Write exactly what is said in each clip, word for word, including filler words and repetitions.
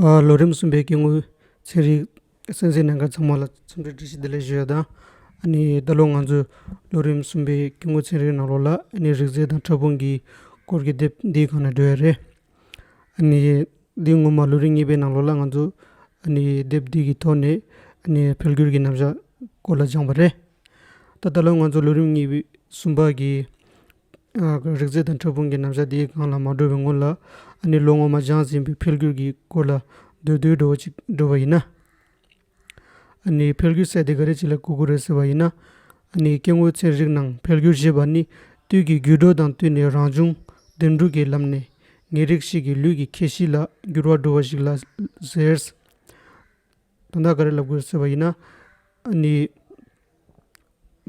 ཨ། ལོ་རིམ་གསུམ་པའི་སྐྱེ་དངོས་ཚན་རིག་གསན་གཟིགས་གནང་མཁན་ཚང་མ་ལ་འཚམས་འདྲི་བཀྲ་ཤིས་བདེ་ལེགས་ཞུ་ཡ་དང་། ཨ་ནི་ད་ལོ་ང་ཚོས་ལོ་རིམ་གསུམ་པའི་སྐྱེ་དངོས་ཚན་རིག་ནང་ལོགས་ལ་ཨ་ནི་རིགས་རྫས་དང་ཕྲ་ཕུང་གི་སྐོར་གྱི་དེབ་འདིའི་སྒང་ནས་འགྲོ་ཡ་རེད། ཨ་ནི་འདི་སྔོན་མ་ལོ་རིམ་གཉིས་པའི་ནང་ལོགས་ལ་ང་ཚོ་ཨ་ནི་དེབ་འདི་གི་ཐོག་ནས་ཨ་ནི་འཕེལ་འགྱུར་གྱི་རྣམ་གཞག་སྐོར་ལ་སྦྱངས་པ་རེད། ད་ད་ལོ་ང་ཚོ་ལོ་རིམ་གཉིས་པའི་གསུམ་པ་གི་ཨ་རིགས་རྫས་དང་ཕྲ་ཕུང་གི་རྣམ་གཞག་དེའི་སྒང་ལ་མ་འགྲོ་བའི་སྔོན་ལ། ཨ་ནི་ལོ་སྔོན་མ་སྦྱངས་ཟིན་པའི་འཕེལ་འགྱུར་གྱི་སྐོར་ལ་མདོར་བསྡུས་འདྲ་བོ་ཅིག་འགྲོ་བ་ཡིན་ན། ཨ་ནི་འཕེལ་འགྱུར་ཟེར་དེ་ག་རེ་ཅིག་ལ་གོ་དགོས་རེད་ཟེར་བ་ཡིན་ན། ཨ་ནི་སྐྱེ་དངོས་ཚན་རིག་ནང་འཕེལ་འགྱུར་ཞེས་པ་ནི་དུས་ཀྱི་འགྱུར་འགྲོས་དང་བསྟུན་ནས་རང་བྱུང་འདེམས་སྒྲུག་གི་ལམ་ནས་ངེས་རིགས་ཤིག་གི་ལུས་ཀྱི་ཁྱད་གཤིས་ལ་འགྱུར་བ་འགྲོ་བ་ཞིག་ལ་ཟེར། དོན་དག་ག་རེ་ལབ་དགོས་ཟེར་བ་ཡིན་ན། ཨ་ནི་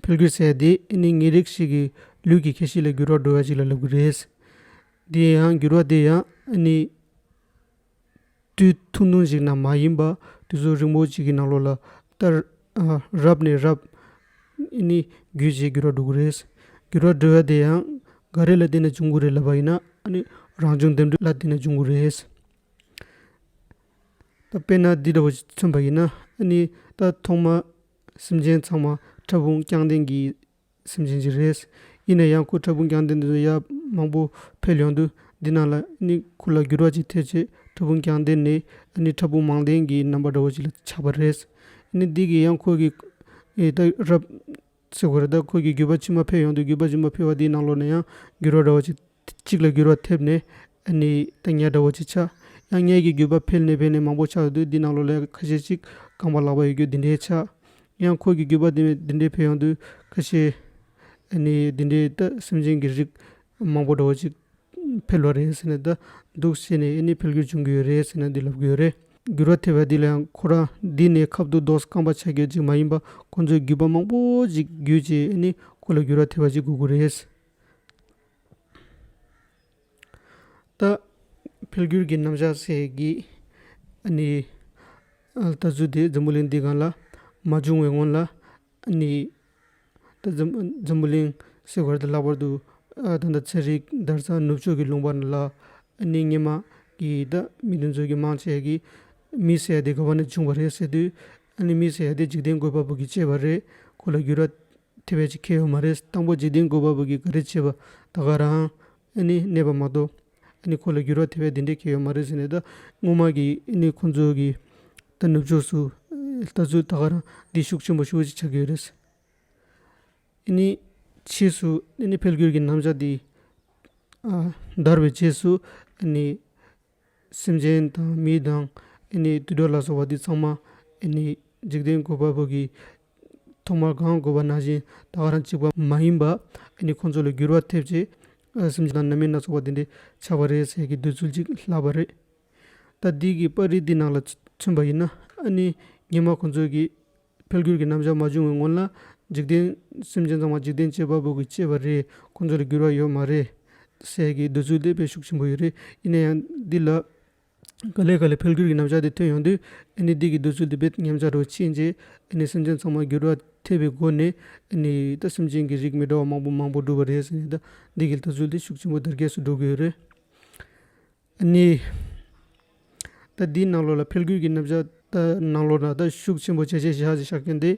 འཕེལ་འགྱུར་ཟེར་དེ་ཨ་ནི་ངེས་རིགས་ཤིག་གི་ལུས་ཀྱི་ཁྱད་གཤིས་ལ་འགྱུར་བ་འགྲོ་བ་ཞིག་ལ་ལབ་དགོས་རེད། དེ་ཡང་འགྱུར་བ་དེ་ཡང་ཨ་ནི་དུས་ཐུང་ཐུང་ཞིག་ནང་མ་ཡིན་པ་དུས་ཚོད་རིང་པོ་ཅིག་གི་ནང་ལོགས་ལ་ལྟར། ཨ། རབ་ནས་རབ་ཨ་ནི་འགྱུར་བྱེད་འགྱུར་བ་འགྲོ་གི་རེད། འགྱུར་བ་འགྲོ་ཡ་དེ་ཡང་ག་རེ་ལ་བརྟེན་ནས་འབྱུང་གི་རེད་ལབ་པ་ཡིན་ན། ཨ་ནི་རང་བྱུང་འདེམས་སྒྲུག་ལ་བརྟེན་ནས་འབྱུང་གི་རེད། ད་དཔེར་ན་འདི་འདྲ་བོ་ཞིག་མཚོན་པ་ཡིན་ན། ཨ་ནི་ད་ཐོག་མ་སེམས་ཅན་ཚང་མ་ཕྲ་ཕུང་རྐྱང་ལྡན་གྱི་སེམས་ཅན་ཅིག་རེད། ཡིན་ན་ཡང་ཁོ་ཕྲ་ཕུང་རྐྱང་ལྡན་དེ་ཚོ་ཡར་མང་པོ་འཕེལ་ཡོང་དུས། འདི་ནང་ལ་ནི་ཁོ་ལ་འགྱུར་བ་ཅིག་ཐེབས་བྱས་ཕྲ་ཕུང་རྐྱང་ལྡན་ནས་ནི་ཕྲ་ཕུང་མང་ལྡན་གྱི་རྣམ་པ་འདྲ་བོ་ཅིག་ལ་ཆགས་པ་རེད། ནི་འདི་གི་ཡང་ཁོ་གི་ཨེ་ད་རབ་ཟེར་དགོས་རེད། ད་ཁོ་གི་རྒྱུད་པ་ཕྱི་མ་འཕེལ་ཡོང་དུས། རྒྱུད་པ་ཕྱི་མ་འཕེལ་བ་འདིའི་ནང་ལོགས་ནས་ཡང་འགྱུར་བ་འདྲ་བོ་ཅིག་གཅིག་ལ་འགྱུར་བ་ཐེབས་ནས་ཨ་ནི་ད་ཉ་འདྲ་བོ་ཅིག་ཆགས། ཡང་ཉ་གི་རྒྱུད་པ་འཕེལ་ནས་འཕེལ་ནས་མང་པོ་ཆགས་ཡོང་དུས། འདི་ནང་ལོགས་ལ་ཁ་ཤས་ཅིག་རྐང་པ་ལག་པ་ཡོད་རྒྱུ་འདི་འདྲའི་ཆགས། ཡང་ཁོ་གི་རྒྱུད་པ་འདི་འདི་འདྲའི་འཕེལ་ཡོང་དུས་ཁ་ཤས་ཨ་ནི་འདི་འདྲའི་ད་སེམས་ཅན་གྱི་རིགས་མང་པོ་འདྲ་བོ་ཅིག་འཕེལ་བ་རེད་ཟེར་ནས། ད་འདུག་བྱས་ནས་ཨ་ནི་འཕེལ་འགྱུར་བྱུང་གི་ཡོད་རེད་ཟེར་ནས་འདི་ལབ་གི་ཡོད་རེད། འགྱུར་བ་ཐེབས་པ་འདི་ལ་ཡང་ཁོ་རང་འདི་ནས་ཁ་ཐུག་ཏོག་ཙམ་རྐང་པ་ཆགས་རྒྱུ་ཅིག་མ་ཡིན་པ། ཁོ་ཚོའི་རྒྱུད་པ་མང་པོ་ཅིག་བརྒྱུད་བྱས་ཨ་ནི་ཁོ་ལ་འགྱུར་བ་ཐེབས་པ་ཅིག་དགོས་ཀྱི་རེད། ད་འཕེལ་འགྱུར་གྱི་རྣམ་གཞག་ཟེར་གྱི་ཨ་ནི་ཨ་ལྟ་ཚུལ་དེ་འཛམ་བུ་གླིང་འདི་སྒང་ལ་མ་བྱུང་བའི་སྔོན་ལ་ཨ་ནི་ད་འཛམ་འཛམ་བུ་གླིང་ཟེར་བར་དུ་ལྷག་པར་དུ་ཨ་ད་ལྟ་ཚན་རིག་དར་ས་ནུབ་ཕྱོགས་ཀྱི་ལུང་པ་ལ་ཨ་ནི་སྔོན་མ་གི་ད་མི་དེ་ཚོ་གི་མང་ཆེ་གི་མི་ཟེར་ཡ་དེ་ག་བ་ནས་བྱུང་བ་རེད་ཟེར་དུས། ཨ་ནི་མི་ཟེར་ཡ་དེ་འཇིག་རྟེན་བཀོད་པ་པོ་གིས་བྱས་པ་རེད། ཁོ་ལ་འགྱུར་བ་ཐེབས་ཡ་ཅིག་ཁེལ་ཡོད་མ་རེད། དང་པོ་འཇིག་རྟེན་བཀོད་པ་པོ་གིས་ག་རེ་བྱས་པ། ད་ག་རང་ཨ་ནི་གནས་པ་མ་གཏོགས་ཨ་ནི་ཁོ་ལ་འགྱུར་བ་ཐེབས་ཡ་དེ་འདྲས་ཁེལ་ཡོད་མ་རེད་ཟེར་ནས། ད་སྔོན་མ་གི་ཨ་ནི་ཁོང་ཚོ་གི་ད་ནུབ་ཕྱོགས་སུ་ལྟ་ཚུལ་ད་ག་རང་འདི་ཤུགས་ཆེན་པོ་ཞེ་པོ་ཅིག་ཆགས་ཀྱི་ཡོད་རེད། ཨ་ནི་ཕྱིས་སུ་ཨ་ནི་འཕེལ་འགྱུར་གྱི་རྣམ་གཞག་འདི་ཨ་དར་བའི་རྗེས་སུ་ཨ་ནི་སེམས་ཅན་དང་མི་དང་ཨ་ནི་དུད་འགྲོ་ལ་སོགས་པ་འདི་ཚང་མ་ཨ་ནི་འཇིག་རྟེན་བཀོད་པ་པོ་གིས་ཐོག་མར་གང་བཀོད་པ་ནང་བཞིན་ད་ག་རང་གཅིག་པ་མ་ཡིན་པ། ཨ་ནི་ཁོང་ཚོ་ལ་འགྱུར་བ་ཐེབས་རྗེས་ཨ་སེམས་ཅན་དང་རྣམ་སྨིན་སྣ་ཚོགས་པ་འདི་འདྲས་ཆགས་པ་རེད་ཟེར་གྱི་འདོད་ཚུལ་ཅིག་ལྷག་པ་རེད། ད་འདི་གི་པར་རིས་འདི་ནང་ལ་མཚོན་པ་ཡིན་ན། ཨ་ནི་སྔོན་མ་ཁོང་ཚོ་གིས་འཕེལ་འགྱུར་གྱི་རྣམ་གཞག་མ་བྱུང་བའི་སྔོན་ལ་འཇིག་རྟེན་སེམས་ཅན་ཚང་མ་འཇིག་རྟེན་གཅེས་པ་པོ་གིས་བསྐྱེད་པ་རེད། ཁོང་ཚོ་ལ་འགྱུར་བ་ཡོད་མ་རེད་ཟེར་གྱི་འདོད་ཚུལ་དེ་དཔེ་ཤུགས་ཆེན་པོ་ཡོད་རེད། ཡིན་ན་ཡང་འདི་ལ་ག་ལེ་ག་ལེ་འཕེལ་འགྱུར་གྱི་རྣམ་གཞག་དེ་ཐོན་ཡོང་དུས། ཨ་ནི་འདི་གི་འདོད་ཚུལ་དེ་རྦད་ཉམས་ཆག་འགྲོ་ཕྱིན་རྗེས། ཨ་ནི་སེམས་ཅན་ཚང་མ་འགྱུར་བ་ཐེབས་པའི་སྒོ་ནས་ཨ་ནི་ད་སེམས་ཅན་གྱི་རིགས་མི་འདྲ་བ་མང་པོ་མང་པོ་འགྲུབ་པ་རེད་ཟེར་ནས། ད་འདི་གི་ལྟ་ཚུལ་དེ་ཤུགས་ཆེན་པོ་དར་རྒྱས་སུ་འགྲོ་གི་ཡོད་རེད། ཨ་ནི་ད་འདིའི་ནང་ལོགས་ལ་འཕེལ་འགྱུར་གྱི་རྣམ་གཞག་ད་ནང་ལོགས་ན་ད་ཤུགས་ཆེན་པོ་བྱས་བྱས་བཞག་བཞག་མཁན་དེ་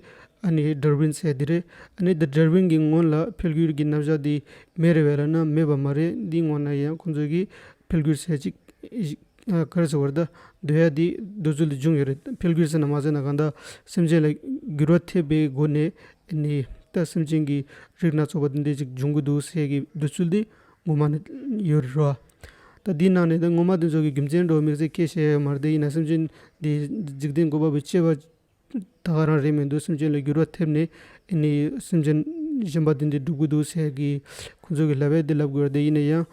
ཨ་ནི་ཌར་ཝིན་ཟེར་དེ་རེད། ཨ་ནི་ད་ཌར་ཝིན་གྱི་སྔོན་ལ་འཕེལ་འགྱུར་གྱི་རྣམ་གཞག་དེ་མེད་རེད་པས་ལབ་ན་མེད་པ་མ་རེད། འདིའི་སྔོན་ན་ཡང་ཁོང་ཚོ་གིས་འཕེལ་འགྱུར་ཟེར་ཅིག་ཨ་ག་རེ་ཟེར་བར་ད་འདོད་ཡ་དེ་འདོད་ཚུལ་དེ་བྱུང་ཡོད་རེད། འཕེལ་འགྱུར་ཟེར་ན་མ་ཟེར་ན་གང་ལྟར་སེམས་ཅན་ལ་འགྱུར་བ་ཐེབས་པའི་སྒོ་ནས་ཨ་ནི་ད་སེམས་ཅན་གྱི་རིགས་སྣ་ཚོགས་པ་དེ་འདྲས་ཅིག་འབྱུང་གི་འདུག་ཟེར་གྱི་འདོད་ཚུལ་དེ་ངོ་མ་ནས་ཡོད་རེད་རོ། ད་འདིའི་ནང་ནས་ད་ངོ་མ་དེ་ཚོ་གི་རྒྱུ་མཚན་འདྲ་བོ་དམིགས་བསལ་སྐད་བཤད་ཡ་ཡོད་མ་རེད། དེ་ཡིན་ན་སེམས་ཅན་འདི་འཇིག་རྟེན་བཀོད་པ་པོས་བསྐྱེད་པ་ད་ག་རང་རེད་མི་འདུག་སེམས་ཅན་ལ་འགྱུར་བ་ཐེབས་ནས་ཨ་ནི་སེམས་ཅན་གཞན་པ་དེ་འདྲས་འགྲུབ་ཀྱི་འདུག་ཟེར་གྱི་ཁོང་ཚོ་གི་ལབ་ཡ་དེ་ལབ་དགོས་རེད། དེ་ཡིན་ན་ཡང་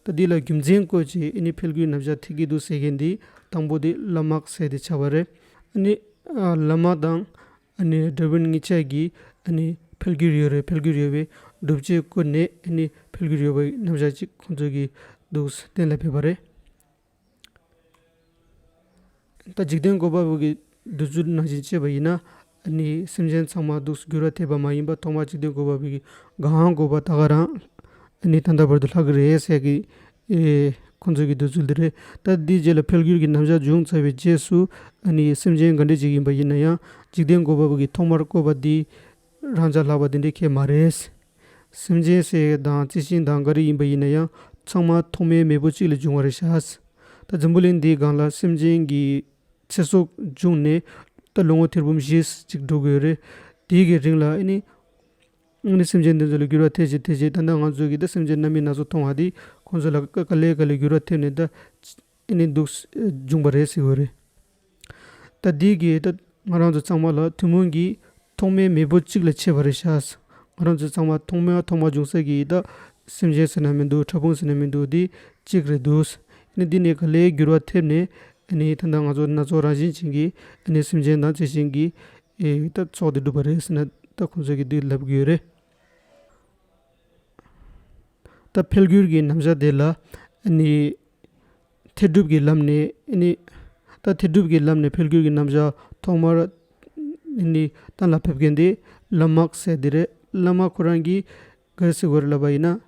ད་འདི་ལ་རྒྱུ་མཚན་བཀོད་ཅིག་ཨ་ནི་འཕེལ་འགྱུར་རྣམ་གཞག་ཐེབས་ཀྱི་འདུག་ཟེར་མཁན་འདི་དང་པོ་དེ་ལ་མག་ཟེར་དེ་ཆགས་པ་རེད། ཨ་ནི་ལ་མག་དང་ཨ་ནི་ཌར་ཝིན་གཉིས་ཆ་གིས་ཨ་ནི་འཕེལ་འགྱུར་ཡོད་རེད། འཕེལ་འགྱུར་ཡོད་པའི་སྒྲུབ་བྱེད་བཀོད་ནས་ཨ་ནི་འཕེལ་འགྱུར་ཡོད་པའི་རྣམ་གཞག་ཅིག་ཁོང་ཚོ་གིས་འདུག་གཏན་ལ་ཕེབས་པ་རེད། ད་འཇིག་རྟེན་བཀོད་པ་པོ་གི་འདོད་ཚུལ་ནང་བཞིན་བྱས་པ་ཡིན་ན། ཨ་ནི་སེམས་ཅན་ཚང་མ་འདུག་འགྱུར་བ་ཐེབས་པ་མ་ཡིན་པ་ཐོག་མར་འཇིག་རྟེན་བཀོད་པ་པོ་གི་གང་བཀོད་པ་ད་ག་རང་ཨ་ནི་ད་ལྟ་བར་དུ་ལྷག་གི་རེད་ཟེར་གི་ ཨེ། ཁོང་ཚོ་གི་འདོད་ཚུལ་འདི་རེད། ད་འདིའི་རྗེས་ལ་འཕེལ་འགྱུར་གྱི་རྣམ་གཞག་བྱུང་ཚར་བའི་རྗེས་སུ། ཨ་ནི་སེམས་ཅན་ག་འདྲ་ཅིག་ཡིན་པ་ཡིན་ན་ཡང་འཇིག་རྟེན་བཀོད་པ་པོ་གིས་ཐོག་མར་བཀོད་པ་འདི་རང་ཅག་ལྷག་པ་འདི་འདྲའི་ཁེལ་མ་རེད། སེམས་ཅན་ཟེར་དང་རྩི་ཤིང་དང་ག་རེ་ཡིན་པ་ཡིན་ན་ཡང་ཚང་མ་ཐོག་མའི་མེས་པོ་གཅིག་ལས་བྱུང་བ་རེད་ཤག་ད་འཛམ་བུ་གླིང་འདིའི་སྒང་ལ་སེམས་ཅན་གྱི་ཚེ་སྲོག་བྱུང་ནས་ད་ལོ་ངོ་ཐེར་འབུམ་བཞི་ཅིག་འགྲོ་གི་ཡོད་རེད། དེའི་གི་རིང་ལ་ཨ་ནི། ཨ་ནི་སེམས་ཅན་དེ་ཚོ་ལ་འགྱུར་བ་ཐེབས་བྱས་ཐེབས་བྱས་ད་ལྟ་ང་ཚོ་གི་ད་སེམས་ཅན་སྣ་མིན་སྣ་ཚོགས་མཐོང་བ་དེ་ཁོང་ཚོ་ལ་ག་ག་ལེ་ག་ལེ་འགྱུར་བ་ཐེབས་ནས་ད་ཨ་ནི་འདུག་བྱུང་བ་རེད་ཟེར་གི་རེད། ད་འདི་གི་ད་ང་རང་ཚོ་ཚང་མ་ལ་ཐུན་མོང་གི་ཐོག་མའི་མེས་པོ་གཅིག་ལ་མཆེད་པ་རེད་ཤག་ང་རང་ཚོ་ཚང་མ་ཐོག་མའི་ཐོག་མ་བྱུང་ས་གི་ད་སེམས་ཅན་ཟེར་ན་མི་འདུག་ཕྲ་ཕུང་ཟེར་ན་མི་འདུག་འདི་གཅིག་རེད་འདུག་ཨ་ནི་འདི་ནས་ག་ལེ་འགྱུར་བ་ཐེབས་ནས་ཨ་ནི་ད་ལྟ་ང་ཚོ་སྣ་ཚོགས་རང་བཞིན་ཅན་གྱི་ཨ་ནི་སེམས་ཅན་དང་རྩི་ཤིང་གི་ཨེ་ད་ཚོགས་དེ་གྲུབ་པ་རེད་ཟེར་ན་ད་ཁོང་ཚོ་གིས་འདི་ལབ་གི་ཡོད་རེད། ད་འཕེལ་འགྱུར་གྱི་རྣམ་གཞག་དེ་ལ་ཨ་ནི་ཐེར་སྒྲུབ་ཀྱི་ལམ་ནས་ཨ་ནི་ད་ཐེར་སྒྲུབ་ཀྱི་ལམ་ནས་འཕེལ་འགྱུར་གྱི་རྣམ་གཞག་ཐོག་མར་ཨ་ནི་གཏན་ལ་ཕབ་མཁན་དེ་ལམ་མག་ཟེར་དེ་རེད། ལམ་མག་ཁོ་རང་གིས་ག་རེ་ཟེར་དགོས་རེད་ལབ་པ་ཡིན་ན།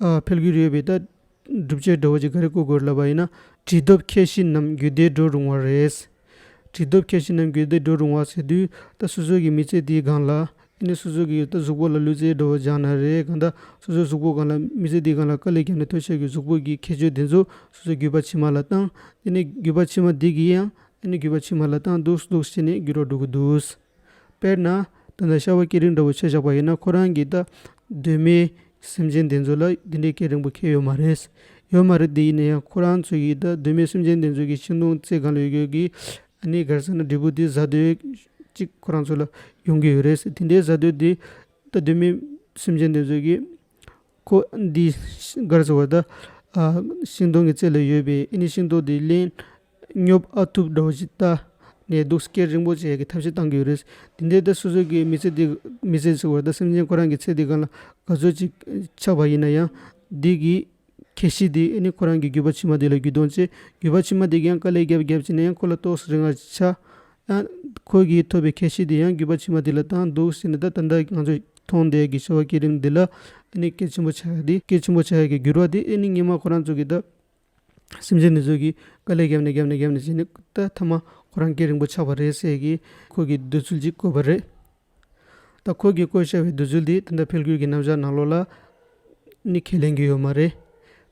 ཨ། འཕེལ་འགྱུར་ཡོད་པའི་ད་སྒྲུབ་བྱེད་འདྲ་བོ་ཅིག་ག་རེ་བཀོད་དགོས་ལབ་པ་ཡིན་ན། བྲིས་སྟོབས་ཁྱད་གཞི་རྣམས་རྒྱུད་སྡེ་འགྲོ་རུང་བ་རེད། བྲིས་སྟོབས་ཁྱད་གཞི་རྣམས་རྒྱུད་སྡེ་འགྲོ་རུང་བ་ཟེར་དུས་ད་སོ་སོ་གི་མི་ཚེ་འདིའི་སྒང་ལ་ཨ་ནི་སོ་སོ་གི་ད་གཟུགས་པོ་ལ་ལུས་རྩལ་འདྲ་བོ་སྦྱངས་ན་རེད། གང་ལྟར་སོ་སོའི་གཟུགས་པོ་སྒང་ལ་མི་ཚེ་འདིའི་སྒང་ལ་དཀའ་ལས་བརྒྱབ་ནས་ཐོན་ཤག་གི་གཟུགས་པོ་གི་ཁྱད་ཆོས་དེ་ཚོ་སོ་སོའི་རྒྱུད་པ་ཕྱི་མ་ལ་བཏང་། དེ་ནས་རྒྱུད་པ་ཕྱི་མ་འདི་གི་ཡང་ཨ་ནི་རྒྱུད་པ་ཕྱི་མ་ལ་བཏང་འདུག་འདུག་བྱས་ནས་འགྱུར་བ་འགྲོ་གི་འདུག་དཔེར་ན། ད་ལྟ་ཤ་བ་སྐེ་རིང་འདྲ་བོ་ཆ་བཞག་པ་ཡིན་ན་ཁོ་རང་གི་ད་གདོད་མའི་སེམས་ཅན་དེ་ཚོ་ལ་འདི་འདྲའི་སྐེ་རིང་པོ་ཁེལ་ཡོད་མ་རེད། ཡོད་མ་རེད་དེ་ཡིན་ན་ཡང་ཁོ་རང་ཚོ་གི་ད་གདོད་མའི་སེམས་ཅན་དེ་ཚོ་གི་ཤིང་སྡོང་རྩེ་སྒང་ལ་ཡོད་ཡོད་ཀྱི་ཨ་ནི་ག་རེ་ཟེར་ན་འབྲས་བུ་དེ་བཟའ་འདོད་ཅིག་ཁོ་རང་ཚོ་ལ་ཡོང་གི་ཡོད་རེད། དེ་འདྲའི་བཟའ་འདོད་དེ་ད་གདོད་མའི་སེམས་ཅན་དེ་ཚོ་གི་ཁོ་འདི་ག་རེ་ཟེར་བ་ད། ཨ། ཤིང་སྡོང་གི་རྩེ་ལ་ཡོད་པའི་ཨ་ནི་ཤིང་སྡོང་དེ་ལེན་སྙོབ་ཨ་ཐུབ་འདྲ་བོ་ཞིག་ལྟ་ནས་འདུག་སྐེ་རིང་པོ་བྱེད་ཡག་གི་ཐབས་ཤེས་བཏང་གི་ཡོད་རེད། དེ་འདྲའི་ད་སོ་སོ་གི་མི་ཚེ་འདི་མི་ཚེ་ཟེར་བ་ད་སེམས་ཅན་ཁོ་རང་གི་ཚེ་འདི་སྒང་ལ་ག་ཚོད་ཅིག་ཆགས་པ་ཡིན་ན་ཡང་འདི་གི་ཁྱད་གཞི་དེ་ཨ་ནི་ཁོ་རང་གི་རྒྱུད་པ་ཕྱི་མ་དེ་ལ་རྒྱུད་སྟོན་བྱེད། རྒྱུད་པ་ཕྱི་མ་དེ་གི་ཡང་དཀའ་ལས་རྒྱབ་རྒྱབ་བྱས་ན་ཡང་ཁོ་ལ་ཏོག་ཙམ་རིང་བ་ཆགས། ཡང་ཁོ་གིས་ཐོབ་པའི་ཁྱད་གཞི་དེ་ཡང་རྒྱུད་པ་ཕྱི་མ་དེ་ལ་བཏང་འདུག་ཟེར་ནས་ད་ད་ལྟ་ང་ཚོས་མཐོང་བསྡད་ཀྱི་ཤ་བ་སྐེ་རིང་འདི་ལ་ཨ་ནི་གལ་ཆེན་པོ་ཆགས་ཡ་དེ་གལ་ཆེན་པོ་ཆགས་ཡ་གི་འགྱུར་བ་དེ་ཨ་ནི་སྔོན་མ་ཁོ་རང་ཚོ་གིས་ད་སེམས་ཅན་འདི་ཚོ་གིས་དཀའ་ལས་བརྒྱབ་ནས་བརྒྱབ་ནས་བརྒྱབ་ནས་བྱས་ནས་ད་མཐའ་མ་ཁོ་རང་སྐེ་རིང་པོ་ཆགས་པ་རེད་ཟེར་གི་ཁོ་གི་འདོད་ཚུལ་ཅིག་བཀོད་པ་རེད། ད་ཁོ་གིས་བཀོད་བཞག་པའི་འདོད་ཚུལ་འདི་ད་ལྟ་འཕེལ་འགྱུར་གྱི་རྣམ་གཞག་ནང་ལོགས་ལ་ནི་ཁས་ལེན་གྱི་ཡོད་མ་རེད།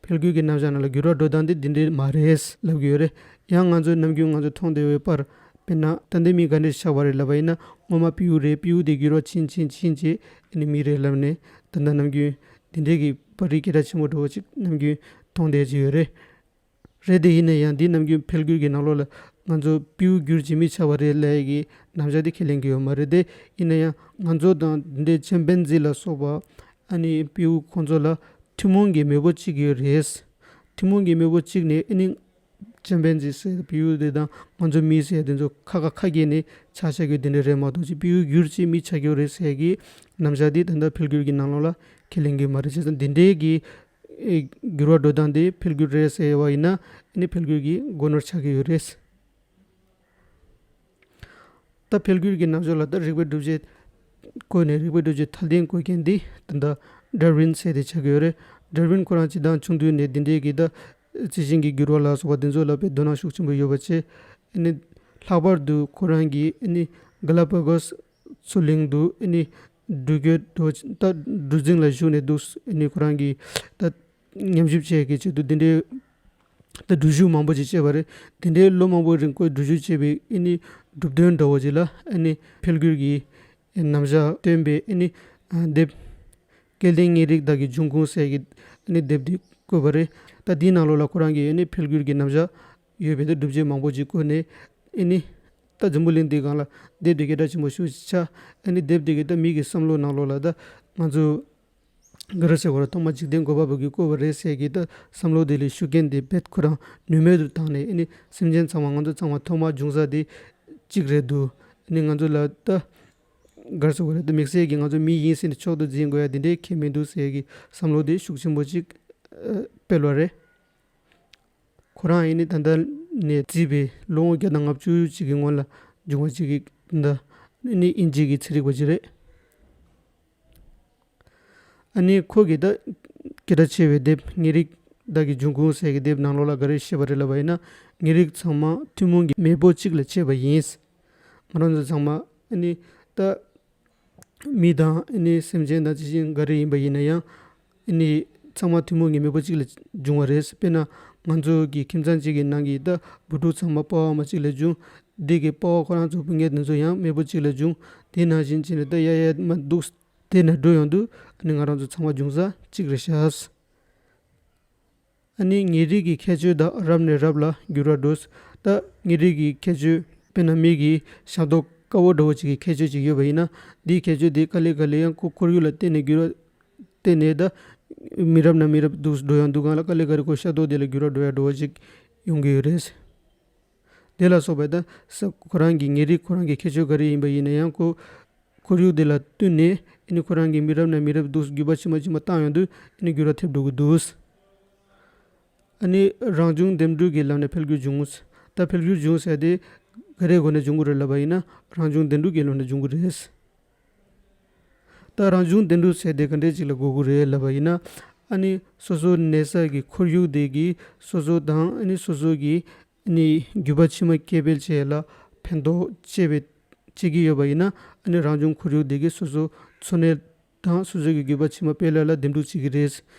འཕེལ་འགྱུར་གྱི་རྣམ་གཞག་ནང་ལ་འགྱུར་བ་འགྲོ་སྟངས་འདི་འདི་འདྲའི་མ་རེད་ལབ་ཀྱི་ཡོད་རེད། ཡང་ང་ཚོའི་ནམ་རྒྱུན་ང་ཚོ་མཐོང་བསྡད་ཡོད་པར། དཔེར་ན་ད་ལྟའི་མི་ག་འདྲ་ཆགས་པ་རེད་ལབ་པ་ཡིན་ན་སྔོན་མ་སྤྲེའུ་རེད། སྤྲེའུ་དེ་འགྱུར་བ་ཕྱིན་ཕྱིན་ཕྱིན་བྱས་ཨ་ནི་མི་རེད་ལབ་ནས་ད་ལྟ་ནམ་རྒྱུན་འདི་འདྲའི་གི་པར་རིས་སྐད་གྲགས་ཆེན་པོ་འདྲ་བོ་ཅིག་ནམ་རྒྱུན་མཐོང་བསྡད་ཀྱི་ཡོད་རེད། རེད་དེ་ཡིན་ན་ཡང་འདི་ནམ་རྒྱུན་འཕེལ་འགྱུར་གྱི་ནང་ལོགས་ལ་ང་ཚོ་སྤྲེའུ་འགྱུར་བྱེད་མི་ཆགས་པ་རེད་ལབ་ཡ་གི་རྣམ་གཞག་འདི་ཁས་ལེན་གྱི་ཡོད་མ་རེད་དེ། ཡིན་ན་ཡང་ང་ཚོ་དང་འདི་འདྲའི་ཅམ་པན་ཛི་ལ་སོགས་པ་ཨ་ནི་སྤྲེའུ་ཁོང་ཚོ་ལ་ཐུན་མོང་གི་མེས་པོ་གཅིག་ཡོད་རེད། ཐུན་མོང་གི་མེས་པོ་གཅིག་ནས་ཨ་ནི་ཅམ་པན་ཛི་ཟེར་སྤྲེའུ་དེ་དང་ང་ཚོ་མི་ཟེར་ཡ་དེ་ཚོ་ཁ་ཁ་ཁ་གྱེས་ནས་ཆ་ཆ་གི་དེ་འདྲ་རེད་མ་གཏོགས་ཅིག་སྤྲེའུ་འགྱུར་བྱེད་མི་ཆགས་ཀྱི་ཡོད་རེད་ཟེར་ཡ་གི་རྣམ་གཞག་འདི་ད་ལྟ་འཕེལ་འགྱུར་གྱི་ནང་ལོགས་ལ་ཁས་ལེན་གྱི་མ་རེད། བྱས་ཙང་འདི་འདྲའི་གི་ཨེ། འགྱུར་བ་འགྲོ་སྟངས་དེ་འཕེལ་འགྱུར་རེད་ཟེར་བ་ཡིན་ན་ཨ་ནི་འཕེལ་འགྱུར་གྱི་སྒོ་ནོར་ཆགས་ཀྱི་ཡོད་རེད། ད་འཕེལ་འགྱུར་གྱི་རྣམ་གཞག་ལ་ད་རིགས་པའི་སྒྲུབ་བྱེད་བཀོད་ནས་རིགས་པའི་སྒྲུབ་བྱེད་ཐ་དད་བཀོད་མཁན་འདི་ད་ལྟ་ཌར་ཝིན་ཟེར་དེ་ཆགས་ཀྱི་ཡོད་རེད། ཌར་ཝིན་ཁོ་རང་སྤྱིར་བཏང་ཆུང་དུས་ནས་འདི་འདྲའི་གི་ད་རྩི་ཤིང་གི་འགྱུར་བ་ལ་སོགས་པ་འདི་ཚོ་ལ་དཔེ་དོ་སྣང་ཤུགས་ཆེན་པོ་ཡོད་པ་བྱས། ཨ་ནི་ལྷག་པར་དུ་ཁོ་རང་གིས་ཨ་ནི་ག་ལ་པ་གོས་མཚོ་གླིང་དུ་ཨ་ནི་འགྲུལ་སྐྱོད་དུ་ད་གྲུ་གཟིངས་ལ་བཞུགས་ནས་འདུག་ཨ་ནི་ཁོ་རང་གིས་ད་ཉམས་ཞིབ་བྱེད་ཀྱི་ཆེད་དུ་འདི་འདྲའི་ད་འགྲུལ་བཞུད་མང་པོ་ཅིག་བྱས་པ་རེད། འདི་འདྲའི་ལོ་མང་པོའི་རིང་ཁོས་འགྲུལ་བཞུད་བྱས་པའི་ཨ་ནི་གྲུབ་དོན་འདྲ་བོ་ཅིག་ལ་ཨ་ནི་འཕེལ་འགྱུར་གྱི་རྣམ་གཞག་སྟོན་པའི་ཨ་ནི་དེབ། སྐལ་ལྡན་ངེས་རིགས་བདག་གི་འབྱུང་ཁུངས་ཟེར་གྱི་ཨ་ནི་དེབ་འདི་བཀོད་པ་རེད། ད་འདིའི་ནང་ལོགས་ལ་ཁོ་རང་གིས་ཨ་ནི་འཕེལ་འགྱུར་གྱི་རྣམ་གཞག་ཡོད་པའི་ད་སྒྲུབ་བྱེད་མང་པོ་ཅིག་བཀོད་ནས་ཨ་ནི་ད་འཛམ་བུ་གླིང་འདིའི་སྒང་ལ་དེབ་འདི་སྐད་གྲགས་ཆེན་པོ་ཞེ་པོ་ཅིག་ཆགས། ཨ་ནི་དེབ་འདི་གིས་ད་མི་གི་བསམ་བློ་ནང་ལོགས་ལ་ད་ང་ཚོ་ག་རེ་ཟེར་དགོས་རེད། ཐོག་མ་འཇིག་རྟེན་བཀོད་པ་པོ་གིས་བཀོད་པ་རེད་ཟེར་གྱི་ད་བསམ་བློ་དེ་ལས་ཤུགས་རྐྱེན་དེ་རྦད་ཁོ་རང་ནུས་མེད་དུ་བཏང་ནས་ཨ་ནི་སེམས་ཅན་ཚང་མ་ང་ཚོ་ཚང་མ་ཐོག་མ་བྱུང་ས་དེ་གཅིག་རེད་འདུག་ཨ་ནི་ང་ཚོ་ལ་ད་ག་རེ་ཟེར་དགོས་རེད། ད་དམིགས་བསལ་གྱིས་ང་ཚོ་མི་ཡིན་ཟེར་ནས་མཆོག་ཏུ་འཛིན་དགོས་ཡ་དེ་འདྲའི་ཁེལ་མི་འདུག་ཟེར་གྱི་བསམ་བློ་དེ་ཤུགས་ཆེན་པོ་ཅིག་ཨ། སྤེལ་བ་རེད། ཁོ་རང་ཨ་ནི་ད་ལྟ་ནས་བརྩིས་པའི་ལོ་ངོ་བརྒྱ་དང་ལྔ་བཅུ་ཅིག་གི་སྔོན་ལ་བྱུང་བ་ཅིག་གི་ད་ཨ་ནི་དབྱིན་ཇི་གི་ཚན་རིག་པ་ཅིག་རེད། ཨ་ནི་ཁོ་གིས་ད་སྐད་གྲགས་ཆེ་བའི་དེབ་ངེས་རིག་ བདག་གི་འབྱུང་ཁུངས་ཟེར་གྱི་དེབ་ནང་ལོགས་ལ་ག་རེ་བཤད་པ་རེད་ལབ་པ་ཡིན་ན། ཉེ་རིགས་ཚང་མ་ཐུན་མོང་གི་མེས་པོ་གཅིག་ལས་མཆེད་པ་ཡིན། ང་རང་ཚོ་ཚང་མ་ཨ་ནི་ད་མི་དང་ཨ་ནི་སེམས་ཅན་དང་ཇི་བཞིན་ག་རེ་ཡིན་པ་ཡིན་ན་ཡང་། ཨ་ནི་ཚང་མ་ཐུན་མོང་གི་མེས་པོ་གཅིག་ལས་བྱུང་བ་རེད། དཔེར་ན་ང་ཚོ་གི་ཁྱིམ་ཚང་གཅིག་གི་ནང་གི་ད་བུ་ཕྲུག་ཚང་མ་ཕ་བ་མ་གཅིག་ལས་བྱུང་། དེ་གི་ཕ་བ་ཁོ་རང་ཚོ་སྤུན་ཀྱག་དེ་ཚོ་ཡང་མེས་པོ་གཅིག་ལས་བྱུང་། དེ་ནང་བཞིན་བྱས་ནས་ད་ཡ་ཡ་མ་འདུག་དེ་ནས་འགྲོ་ཡོང་དུས་ཨ་ནི་ང་རང་ཚོ་ཚང་མ་འབྱུང་ས་གཅིག་རེད་ཤག་ཨ་ནི་ཉེ་རིགས་ཀྱི་ཁྱད་ཆོས་དག་རབ་ནས་རབ་ལ་འགྱུར་བ་འགྲོ། ད་ཉེ་རིགས་ཀྱི་ཁྱད་ཆོས་དཔེར་ན་མི་གི་ཤ་མདོག་དཀར་བོ་འདྲ་བོ་ཅིག་གི་ཁྱད་ཆོས་ཅིག་ཡོད་པ་ཡིན་ན། འདིའི་ཁྱད་ཆོས་དེ་ག་ལེ་ག་ལེ་ཡང་ཁོ་ཁོར་ཡུག་ལ་བརྟེན་ནས་འགྱུར་བ་བརྟེན་ནས་ད་མི་རབས་ནས་མི་རབས་འདུག་འགྲོ་ཡང་འདུག་གང་ལ་ག་ལེ་ག་ལེ་ཁོ་ཤ་མདོག་དེ་ལ་འགྱུར་བ་འགྲོ་ཡ་འགྲོ་བ་ཅིག་ཡོང་གི་ཡོད་རེད། དེ་ལ་སོགས་པ་ད་ས་ཁོ་རང་གི་ཉེ་རིགས་ཁོ་རང་གི་ཁྱད་ཆོས་ག་རེ་ཡིན་པ་ཡིན་ན་ཡང་ཁོ་ཁོར་ཡུག་དེ་ལ་བསྟུན་ནས་ཨ་ནི་ཁོ་རང་གི་མི་རབས་ནས་མི་རབས་འདུག་རྒྱུད་པ་ཕྱི་མ་ཕྱི་མ་བཏང་ཡོང་དུས་ཨ་ནི་འགྱུར་བ་ཐེབས་འགྲོ་གི་འདུག་ཨ་ནི་རང་བྱུང་ལྡེམ་འཕྲུ་གི་ལམ་ནས་འཕེལ་འགྱུར་བྱུང་། ད་འཕེལ་འགྱུར་བྱུང་ཟེར་དེ་ག་རེ་སྒོ་ནས་བྱུང་གི་རེད་ལབ་པ་ཡིན་ན་རང་བྱུང་ལྡེམ་འཕྲུ་གི་ལམ་ནས་བྱུང་གི་རེད། ད་རང་བྱུང་ལྡེམ་འཕྲུ་ཟེར་དེ་ག་འདྲས་ཅིག་ལ་གོ་གི་རེད་ལབ་པ་ཡིན་ན། ཨ་ནི་སོ་སོ་གནས་ས་གི་ཁོར་ཡུག་དེ་གི་སོ་སོ་དང་ཨ་ནི་སོ་སོ་གི་ཨ་ནི་རྒྱུད་པ་ཕྱི་མ་སྐྱེ་འཕེལ་བྱེད་ལ་ཕན་ཐོགས་བྱེད་པའི་བྱེད་ཀྱི་ཡོད་པ་ཡིན་ན། ཨ་ནི་རང་བྱུང་ཁོར་ཡུག་དེ་གི་སོ་སོ་འཚོ་གནས་དང་སོ་སོ་གི་རྒྱུད་པ་ཕྱི་མ་སྤེལ་ལ་ལ་འདེམས་སྒྲུག་བྱེད་ཀྱི་རེད།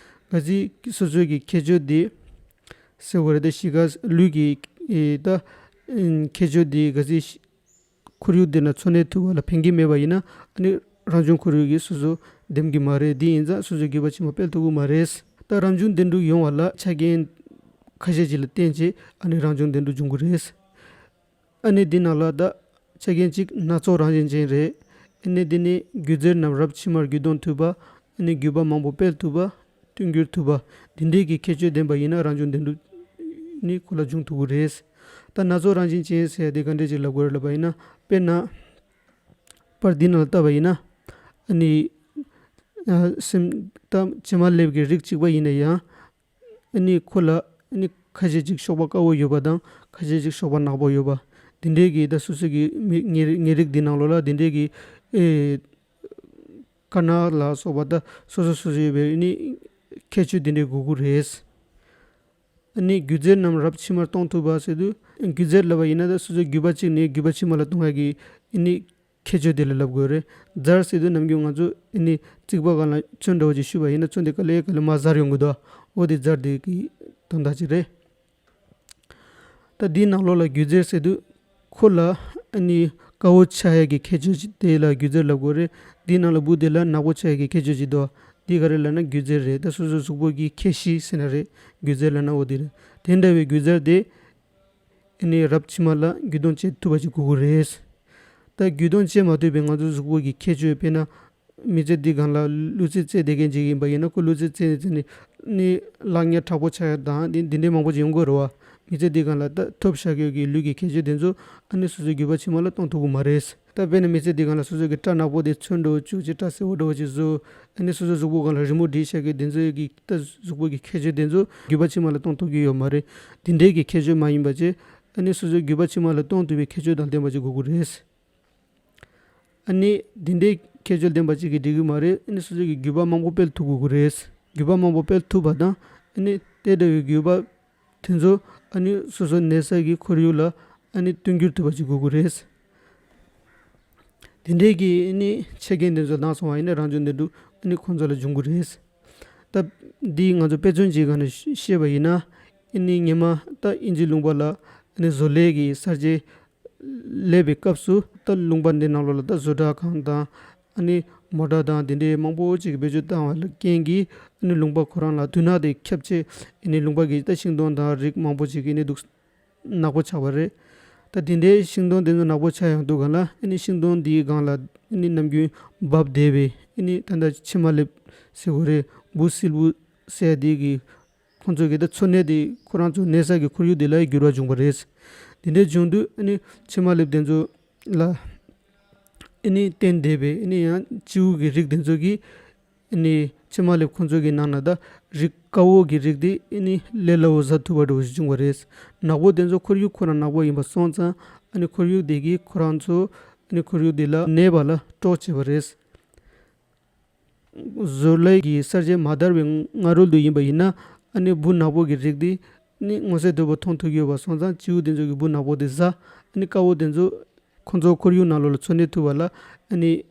གལ་སྲིད་སོ་སོ་གི་ཁྱད་ཆོས་དེ་ཟེར་བ་རེད་དེ་གཤིས་ཀ་ལུས་ཀྱི་ཨེ་ད་ཨིན་ཁྱད་ཆོས་དེ་གལ་སྲིད་ཁོར་ཡུག་དེ་ན་འཚོ་གནས་ཐུབ་པ་ལ་ཕན་གྱི་མེད་པ་ཡིན་ན། ཨ་ནི་རང་བྱུང་ཁོར་ཡུག་གིས་སོ་སོ་འདེམས་ཀྱི་མ་རེད། དེ་ཡིན་ཙང་སོ་སོའི་རྒྱུད་པ་ཕྱི་མ་སྤེལ་ཐུབ་ཀྱི་མ་རེད། ད་རང་བྱུང་ལྡེམ་འཕྲུ་ཡོང་བ་ལ་ཆ་རྐྱེན་ཁ་ཤས་ཅིག་ལ་བརྟེན་བྱས་ཨ་ནི་རང་བྱུང་ལྡེམ་འཕྲུ་འབྱུང་གི་རེད། ཨ་ནི་འདི་ནང་ལ་ད་ཆ་རྐྱེན་གཅིག་སྣ་ཚོགས་རང་བཞིན་ཅན་རེད། ཨ་ནི་འདི་ནི་སྒྱུ་རྩལ་རྣམས་རབ་ཕྱི་མར་བརྒྱུད་གཏོང་ཐུབ་པ། ཨ་ནི་རྒྱུད་པ་མང་པོ་སྤེལ་ཐུབ་པ། བསྟུན་འགྱུར་ཐུབ་པ། འདི་འདྲའི་གི་ཁྱད་ཆོས་ལྡན་པ་ཡིན་ན་རང་བྱུང་ལྡེམ་འཕྲུ་ནི་ཁོ་ལ་འབྱུང་ཐུབ་ཀྱི་རེད། ད་སྣ་ཚོགས་རང་བཞིན་ཅན་ཟེར་ཡ་དེ་ག་འདྲས་ཅིག་ལབ་དགོས་རེད་ལབ་པ་ཡིན་ན། དཔེར་ན། པར་འདི་ནང་ལ་བལྟས་པ་ཡིན་ན། ཨ་ནི། ཨ་སེམས་ད་བྱེ་མ་ལེབ་ཀྱི་རིགས་གཅིག་པ་ཡིན་ན་ཡང་། ཨ་ནི་ཁོ་ལ་ཨ་ནི་ཁ་ཤས་ཅིག་གཤོག་པ་དཀར་པོ་ཡོད་པ་དང་ཁ་ཤས་ཅིག་གཤོག་པ་ནག་པོ་ཡོད་པ། འདི་འདྲའི་གི་ད་སོ་སོ་གི་མི་ཉེ་ཉེ་རིགས་འདི་ནང་ལོགས་ལ་འདི་འདྲའི་གི་ཨེ་དཀར་ནག་ལ་སོགས་པ་ད་སོ་སོ་སོ་སོ་ཡོད་པའི་ཨ་ནི་ཁྱད་ཆོས་འདི་འདྲའི་དགོས་ཀྱི་རེད། ཨ་ནི་སྒྱུ་རྩལ་རྣམས་རབ་ཕྱི་མར་གཏོང་ཐུབ་པ་ཟེར་དུས། སྒྱུ་རྩལ་ལབ་པ་ཡིན་ན་ད་སོ་སོའི་རྒྱུད་པ་གཅིག་ནས་རྒྱུད་པ་ཕྱི་མ་ལ་གཏོང་ཡ་གི་ཨ་ནི་ཁྱད་ཆོས་དེ་ལ་ལབ་དགོས་རེད། རྫ་ཟེར་དུས་ནམ་རྒྱུན་ང་ཚོ་ཨ་ནི་རྩིག་པ་སྒང་ལ་ཚོན་འདྲ་བོ་ཅིག་བཤུས་པ་ཡིན་ན་ཚོན་དེ་ག་ལེ་ག་ལེ་མར་གཟར་ཡོང་གི་འདུག་འོ་དེ་རྫ་དེ་གི་དོན་དག་ཅིག་རེད། ད་འདིའི་ནང་ལོགས་ལ་སྒྱུ་རྩལ་ཟེར་དུས་ཁོ་ལ་ཨ་ནི་དཀར་པོ་ཆགས་ཡ་གི་ཁྱད་ཆོས་ཅིག་དེ་ལ་སྒྱུ་རྩལ་ལབ་དགོས་རེད། འདིའི་ནང་ལ་སྦུག་དེ་ལ་ནག་པོ་ཆགས་ཡ་གི་ཁྱད་ཆོས་ཅིག་འདུག་འདི་ག་རེ་ལབ་ན་སྒྱུ་རྩལ་རེད། ད་སོ་སོའི་གཟུགས་པོ་གི་ཁྱད་གཤིས་ཟེར་ན་རེད། སྒྱུ་རྩལ་ལབ་ན་འོ་དེ་རེད། དེ་འདྲ་བའི་སྒྱུ་རྩལ་དེ་ཨ་ནི་རབ་ཕྱི་མ་ལ་བརྒྱུད་གཏོང་བྱེད་ཐུབ་པ་ཅིག་དགོས་ཀྱི་རེད། ད་བརྒྱུད་གཏོང་བྱེད་མ་ཐུབ་པའི་ང་ཚོའི་གཟུགས་པོ་གི་ཁྱད་ཆོས་དཔེར་ན། མི་ཚེ་འདི་སྒང་ལ་གླུ་ཚིག་རྩེད་བསྡད་མཁན་ཅིག་ཡིན་པ་ཡིན་ན་ཁོ་གླུ་ཚིག་རྩེད་ནས་རྩེད་ནས་ནི་ལག་ཉལ་དྲག་པོ་ཆགས་ཡ་དང་འདི་འདི་འདྲའི་མང་པོ་ཅིག་ཡོང་གི་རེད་བ། མི་ཚེ་འདི་སྒང་ལ་ད་ཐོབ་བཞག་ཡོད་ཀྱི་ལུས་ཀྱི་ཁྱད་ཆོས་དེ་ཚོ་ཨ་ནི་སོ་སོའི་རྒྱུད་པ་ཕྱི་མ་ལ་གཏོང་ཐུབ་ཀྱི་མ་རེད། ད་དཔེར་ན་མི་ཚེ་འདི་སྒང་ལ་སོ་སོ་གི་སྐྲ་ནག་པོ་དེ་ཚོན་འདྲ་བོ་བཅུག་ཅིག་སྐྲ་སེར་པོ་འདྲ་བོ་ཅིག་བཟོ། ཨ་ནི་སོ་སོའི་གཟུགས་པོ་སྒང་ལ་རི་མོ་བྲིས་བཞག་ཡོད་དེ་ཚོའི་གི་ད་གཟུགས་པོ་གི་ཁྱད་ཆོས་དེ་ཚོ་རྒྱུད་པ་ཕྱི་མ་ལ་གཏོང་ཐུབ་ཀྱི་ཡོད་མ་རེད། དེ་འདྲའི་གི་ཁྱད་ཆོས་མ་ཡིན་པ་བྱས། ཨ་ནི་སོ་སོའི་རྒྱུད་པ་ཕྱི་མ་ལ་གཏོང་ཐུབ་པའི་ཁྱད་ཆོས་དང་ལྡན་པ་ཅིག་དགོས་ཀྱི་རེད། ཨ་ནི་འདི་འདྲའི་ཁྱད་ཆོས་ལྡན་པ་ཅིག་གིས་འགྲིག་གི་མ་རེད། ཨ་ནི་སོ་སོ་གི་རྒྱུད་པ་མང་པོ་སྤེལ་ཐུབ་དགོས་ཀྱི་རེད། རྒྱུད་པ་མང་པོ་སྤེལ་ཐུབ་པ་དང་ཨ་ནི་དེ་འདྲ་བའི་རྒྱུད་པ་དེ་ཚོ་ཨ་ནི་སོ་སོ་གནས་ས་གི་ཁོར་ཡུག་ལ་ཨ་ནི་བསྟུན་འགྱུར་ཐུབ་པ་ཅིག་དགོས་ཀྱི་རེད། དེ་འདྲའི་གི་ཨ་ནི་ཆ་རྐྱེན་དེ་ཚོ་ལྡན་སོང་བ་ཡིན་ན་རང་བྱུང་ལྡེམ་འཕྲུ་ཨ་ནི་ཁོང་ཚོ་ལ་འབྱུང་གི་རེད། ད་འདི་ང་ཚོ་དཔེ་མཚོན་གྱི་སྒང་ནས་བཤད་པ་ཡིན་ན། ཨ་ནི་སྔོན་མ་ད་དབྱིན་ཇི་ལུང་པ་ལ་ཨ་ནི་བཟོ་ལས་ཀྱི་གསར་བརྗེ་སླེབས་པའི་སྐབས་སུ་ད་ལུང་པ་འདི་ནང་ལོགས་ལ་ད་བཟོ་གྲྭ་ཁང་དང་ཨ་ནི་མོ་ཊ་དང་དེ་འདྲའི་མང་པོ་ཅིག་བེད་སྤྱོད་བཏང་བ་ལ་རྐྱེན་གྱིས་ཨ་ནི་ལུང་པ་ཁོ་རང་ལ་དུག་ནག་དེ་ཁྱབ་ཆེ། ཨ་ནི་ལུང་པ་གི་ད་ཤིང་སྡོང་དང་རིགས་མང་པོ་ཅིག་གི་ཨ་ནི་འདུག་ནག་པོ་ཆགས་པ་རེད། ད་དེ་འདྲའི་ཤིང་སྡོང་དེ་ཚོ་ནག་པོ་ཆགས་ཡོང་དུས་སྒང་ལ་ཨ་ནི་ཤིང་སྡོང་འདིའི་སྒང་ལ་ཨ་ནི་ནམ་རྒྱུན་འབབ་བསྡད་པའི་ཨ་ནི་ད་ལྟ་ཕྱེ་མ་ལེབ་ཟེར་དགོས་རེད། འབུ་སིལ་བུ་ཟེར་དེ་གི་ཁོང་ཚོ་གི་ད་འཚོ་གནས་དེ་ཁོ་རང་ཚོ་གནས་ས་གི་ཁོར་ཡུག་དེ་ལ་འགྱུར་བ་བྱུང་བ་རེད། དེ་འདྲའི་བྱུང་དུས་ཨ་ནི་ཕྱེ་མ་ལེབ་དེ་ཚོ་ལ་ཨ་ནི་བརྟེན་བསྡད་པའི་ཨ་ནི་ཡང་སྤྱིའུ་གི་རིགས་དེ་ཚོ་གི་ཨ་ནི་ཕྱེ་མ་ལེབ་ཁོང་ཚོ་གི་ནང་ན་ད་རིགས་དཀར་པོ་གི་རིགས་དེ་ཨ་ནི་ལས་སླ་བོ་ཟ་ཐུབ་པ་འདྲ་བོ་ཞིག་བྱུང་བ་རེད། ནག་པོ་དེ་ཚོ་ཁོར་ཡུག་ཁོ་རང་ནག་པོ་ཡིན་པ་སོང་ཙང་ཨ་ནི་ཁོར་ཡུག་དེ་གིས་ཁོ་རང་ཚོ་ཨ་ནི་ཁོར་ཡུག་དེ་ལ་གནས་པ་ལ་གྲོགས་བྱེད་པ་རེད། བཟོ་ལས་ཀྱི་གསར་བརྗེ་མ་དར་བའི་སྔ་རོལ་དུ་ཡིན་པ་ཡིན་ན། ཨ་ནི་འབུ་ནག་པོ་གི་རིགས་དེ་ནི་མངོན་གསལ་དོད་པོ་མཐོང་ཐུབ་ཀྱི་ཡོད་པ་སོང་ཙང་བྱིའུ་དེ་ཚོ་གི་འབུ་ནག་པོ་དེ་ཟ། ཨ་ནི་དཀར་པོ་དེ་ཚོ་ཁོང་ཚོ་ཁོར་ཡུག་ནང་ལོགས་ལ་འཚོ་གནས་ཐུབ་པ་ལ་ཨ་ནི་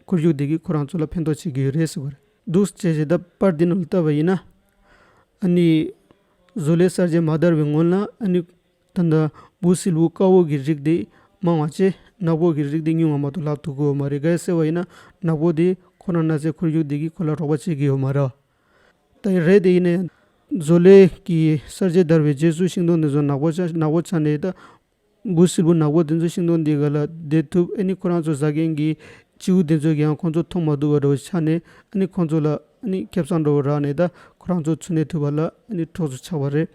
ཁོར་ཡུག་དེ་གིས་ཁོ་རང་ཚོ་ལ་ཕན་ཐོགས་བྱེད་ཀྱི་ཡོད་རེད་ཟེར་བ་རེད། འདུག་སེ་བྱས་བྱས་ད་པར་འདི་ནང་ལ་བལྟས་པ་ཡིན་ན། ཨ་ནི་བཟོ་ལས་གསར་བརྗེ་མ་དར་བའི་སྔོན་ལ་ཨ་ནི་ད་ལྟ་འབུ་སིལ་བུ་དཀར་པོ་གི་རིགས་དེ་མང་བ་བྱས། ནག་པོ་གི་རིགས་དེ་ཉུང་བ་མ་གཏོགས་ལབ་ཐུབ་ཀྱི་ཡོད་མ་རེད། ག་རེ་ཟེར་བ་ཡིན་ན་ནག་པོ་དེ་ཁོ་རང་ན་ཚའི་ཁོར་ཡུག་དེ་གིས་ཁོ་ལ་རོགས་པ་བྱེད་ཀྱི་ཡོད་མ་རེད། ད་རེད་དེ་ཡིན་ན་ཡང་བཟོ་ལས་ཀྱི་གསར་བརྗེ་དར་བའི་རྗེས་སུ་ཤིང་སྡོང་དེ་ཚོ་ནག་པོ་ཆགས། ནག་པོ་ཆགས་ནས་ད་འབུ་སིལ་བུ་ནག་པོ་དེ་ཚོ་ཤིང་སྡོང་འདི་ག་ལ་བསྡད་ཐུབ། ཨ་ནི་ཁོ་རང་ཚོ་ཟ་མཁན་གྱི་བྱིའུ་དེ་ཚོ་གིས་ཡང་ཁོང་ཚོ་མཐོང་མ་ཐུབ་པ་འདྲ་བོ་ཆགས་ནས། ཨ་ནི་ཁོང་ཚོ་ལ་ཨ་ནི་ཁེ་བཟང་འདྲ་བོ་རག་ནས་ད་ཁོ་རང་ཚོ་འཚོ་གནས་ཐུབ་པ་ལ་ཨ་ནི་གྲོགས་སུ་ཆགས་པ་རེད།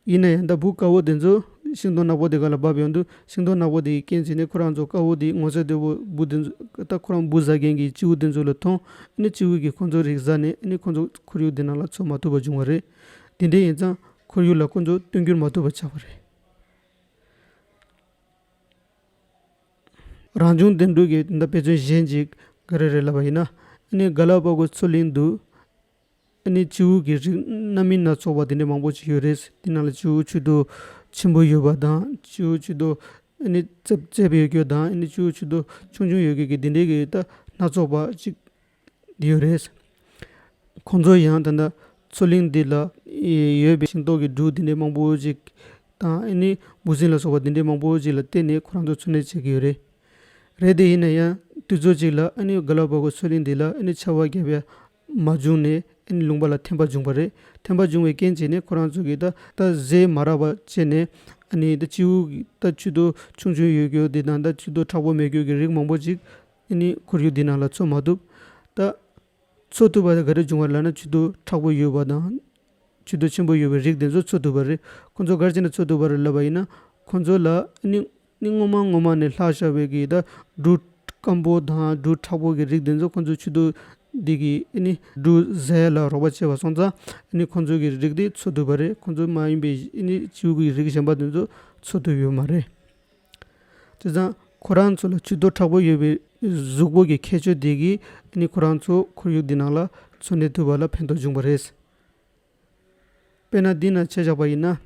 ཡིན་ན་ཡང་ད་འབུ་དཀར་པོ་དེ་ཚོ་ཤིང་སྡོང་ནག་པོ་དེ་ག་ལ་བབས་ཡོང་དུས། ཤིང་སྡོང་ནག་པོ་དེའི་རྐྱེན་བྱས་ནས་ཁོ་རང་ཚོ་དཀར་པོ་དེ་མངོན་གསལ་དོད་པོ་འབུ་དེ་ཚོ་ད་ཁོ་རང་འབུ་ཟ་མཁན་གྱི་བྱིའུ་དེ་ཚོ་ལ་མཐོང་། ཨ་ནི་བྱིའུ་གིས་ཁོང་ཚོ་རིགས་ཟ་ནས་ཨ་ནི་ཁོང་ཚོ་ཁོར་ཡུག་དེ་ནང་ལ་འཚོ་མ་ཐུབ་པ་བྱུང་བ་རེད། དེ་འདྲ་ཡིན་ཙང་ཁོར་ཡུག་ལ་ཁོང་ཚོ་མཐུན་འགྱུར་མ་ཐུབ་པ་ཆགས་པ་རེད། རང་བྱུང་བདེ་འགྲོ་གི་ད་དཔེ་མཚོན་གཞན་ཅིག་ག་རེ་རེད་ལབ་པ་ཡིན་ན། ཨ་ནི་ག་ལ་པ་གོ་མཚོ་གླིང་དུ་ཨ་ནི་བྱིའུ་གི་རིགས་སྣ་མིན་སྣ་ཚོགས་པ་དེ་འདྲ་མང་པོ་ཅིག་ཡོད་རེད། དེ་ནང་ལ་བྱིའུ་མཆུ་ཏོ་ཆེན་པོ་ཡོད་པ་དང་། བྱིའུ་མཆུ་ཏོ་ཨ་ནི་རྩེབ་རྩེབ་ཡོད་རྒྱུ་དང་། ཨ་ནི་བྱིའུ་མཆུ་ཏོ་ཆུང་ཆུང་ཡོད་རྒྱུ་གི་དེ་འདྲའི་གི་ད་སྣ་ཚོགས་པ་ཅིག་ཡོད་རེད། ཁོང་ཚོ་ཡང་ད་ལྟ་མཚོ་གླིང་འདི་ལ་ཡོད་པའི་ཤིང་ཏོག་གི་འབྲུ་དེ་འདྲའི་མང་པོ་ཅིག་དང་། ཨ་ནི་འབུ་སྲིན་ལ་སོགས་པ་དེ་འདྲའི་མང་པོ་ཅིག་ལ་བརྟེན་ནས་ཁོ་རང་ཚོ་འཚོ་གནས་བྱེད་ཀྱི་ཡོད་རེད། རེད་དེ་ཡིན་ན་ཡང་དུས་ཚོད་ཅིག་ལ་ཨ་ནི་ག་ལ་པ་གོ་མཚོ་གླིང་འདི་ལ་ཨ་ནི་ཆར་པ་བརྒྱབ་པས་མ་བྱུང་ནས། ཨ་ནི་ལུང་པ་ལ་ཐན་པ་བྱུང་བ་རེད། ཐན་པ་བྱུང་བའི་རྐྱེན་བྱས་ནས་ཁོ་རང་ཚོ་གིས་ད་ད་ཟས་མ་རག་པ་བྱས་ནས། ཨ་ནི་ད་བྱིའུ་གི་ད་མཆུ་ཏོ་ཆུང་ཆུང་ཡོད་རྒྱུ་དེ་དང་། ད་མཆུ་ཏོ་མཁྲེགས་པོ་མེད་རྒྱུ་གི་རིགས་མང་པོ་ཅིག་ཨ་ནི་ཁོར་ཡུག་འདི་ནང་ལ་འཚོ་མ་ཐུབ། ད་འཚོ་ཐུབ་པ་དེ་ག་རེ་བྱུང་བ་ལབ་ན། མཆུ་ཏོ་མཁྲེགས་པོ་ཡོད་པ་དང་མཆུ་ཏོ་ཆེན་པོ་ཡོད་པའི་རིགས་དེ་ཚོ་འཚོ་ཐུབ་པ་རེད། ཁོ་ཚོ་ག་རེ་བྱས་ནས་འཚོ་ཐུབ་པ་རེད་ལབ་པ་ཡིན་ན། ཁོ་ཚོ་ལ་ནི་ནི་སྔོན་མ་སྔོན་མ་ནས་ལྷག་བཞག་པའི་གི་ད་འབྲུ་སྐམ་པོ་དང་འབྲུ་མཁྲེགས་པོ་གི་རིགས་དེ་ཚོ་ཁོ་ཚོ་མཆུ་ཏོ་འདི་གི་ནི་འབྲུ་ཟ་ཡ་ལ་རོགས་པ་བྱས་པ་སོང་ཙང་། ནི་ཁོ་ཚོ་གི་རིགས་དེ་འཚོ་ཐུབ་པ་རེད། ཁོ་ཚོ་མ་ཡིན་པའི་ནི་བྱིའུ་གི་རིགས་གཞན་པ་དེ་ཚོ་འཚོ་ཐུབ་ཡོད་མ་རེད། བྱས་ཙང་ཁོ་རང་ཚོ་ལ་མཆུ་ཏོ་མཁྲེགས་པོ་ཡོད་པའི་གཟུགས་པོ་གི་ཁྱད་ཆོས་དེ་གིས་ནི་ཁོ་རང་ཚོ་ཁོར་ཡུག་འདི་ནང་ལ་འཚོ་གནས་ཐུབ་པ་ལ་ཕན་ཐོགས་བྱུང་བ་རེད། དཔེར་ན་འདི་ན་ཆ་བཞག་པ་ཡིན་ན།